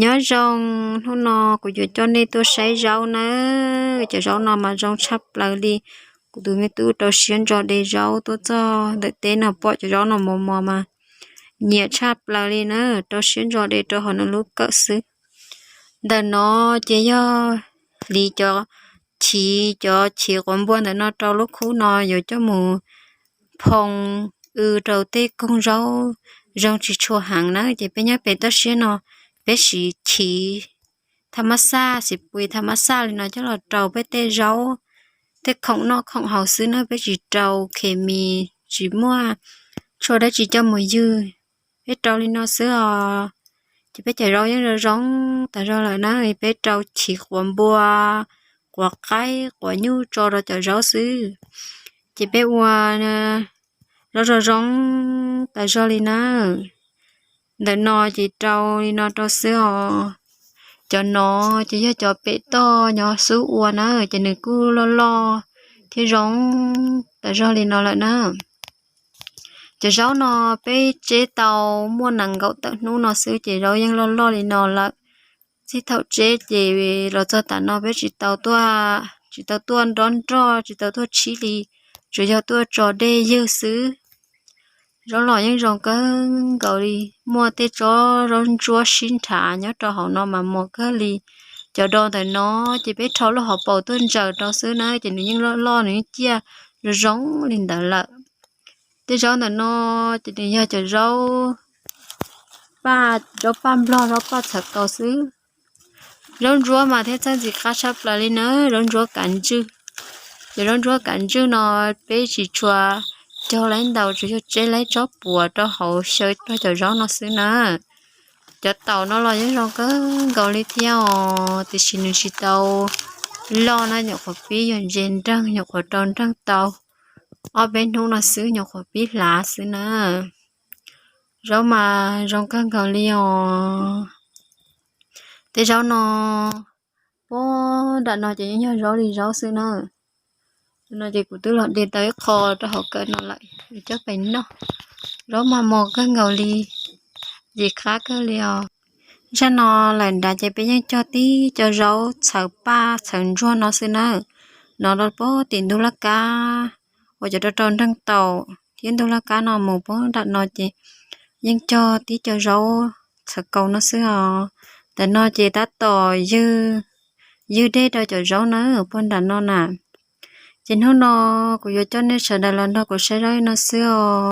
Nyob zoo, hnub no kuv yuav coj nej tuaj saib zaub nawb. Cov zaub no mas zoo tshaj plaws li. Kuv tus me tub rau siab ntso de zaub tuaj txog ntawm teb no pom cov zaub no mos mos mas nyiam tshaj plaws li na, rau siab ntso de rau hauv nws lub kawm xwb. Ntawm no ces yog hliv cov chiv, cov chiv quav npua ntawm no rau lub khub no yuav coj mus phoo w rau tej koog zaub zoo tsis tshua heev na. Ces peb nyob pem toj siab no peb siv chiv tha mab xaj, siv pui tha mab xaj li no coj los rau peb tej zaub, tej khoom noj khoom haus xwb na, peb tsis rau khes mis, tsis muaj tshuaj dab tsi coj mus ywg. Peb rau li no xwb os. Ces peb cov zaub yeej zoo zoo tas zog lawm na, peb rau chiv quav npua, quav qaib, quav nyuj tso rau cov zaub xwb. Ces peb ua zaub zoo zoo tas zog li na. Ntawm no ces rau li no rau xwb os. Cov no ces yog cov pem toj nyob xub ua na, ces nws kuj loj loj thiab zoo tas zog li no lawm na. Cov zaub no peb tseb tau muaj nees nkaum tawm hnub no xwb ces zaub yeej loj loj li no lawm. Txij thaum tseb ces los txog tam no peb tsis tau tuaj, tsis tau tuaj nrob nroj, tsis tau tuaj tshib li, tsuas yog tuaj tso dej ywg xwb. Zaub los yeej zoo kawg nkaus li, muaj tej tsob zaub ntsuab sib nrhav nyob rau hauv no mas mos kawg li. Cov do ntawm no ces peb rho lub hauv paus tuaj ntsaws rau xwb na, ces nws yeej loj loj, nws yeej ciaj zoo zoo li ntawd lawm. Tej zaub ntawm no ces nws yog cov zaub paj, zaub paj nplog, zaub paj txhawv kaus xwb. Zaub ntsuab mas thiaj txawj ntxim qab tshaj plaws li na, zaub ntsuab kav ntswg. Cov zaub ntsuab kav ntswg no peb tsis tshua cog laib ntau, tsuas yog tseb laib tsob puas rau hauv xyaw rau cov zaub no xwb na. Cov taum no los yeej zoo kawg nkaus li thiab os, tiam sis nws tsis tau loj na, nyuam qhuav pib yuav ntse nreeg, nyuam qhuav rau nreeg tau ob peb hnub no xwb, nyuam qhuav pib hlav xwb na. Zaub mas zoo kawg nkaus li os. Tej zaub no, puag nram no ces yeej yog zaub li zaub xwb na. No ces kuv twb los de tau ib qho rau hauv kawm no lawm, coj pem noj. Zaub mas mos kawg nkaus li, ntxim qab kawg li os. Zaj no lawm nrad ces peb yeej cog tib co zaub txhawv paj txhawv ntsuag no xwb na. No rau puag tim ntug laj kab uas cov rau rau nreeg taum thiab ntug laj kab no mus puag nram no ces yeej cog tib co zaub txhawv kaus no xwb os. Ntawm no ces tab tom ywg, ywg dej rau cov zaub na, puag nram no na. Ces hnub no kuv yuav coj nej sawv daws los nrog kuv saib zaub no xwb os.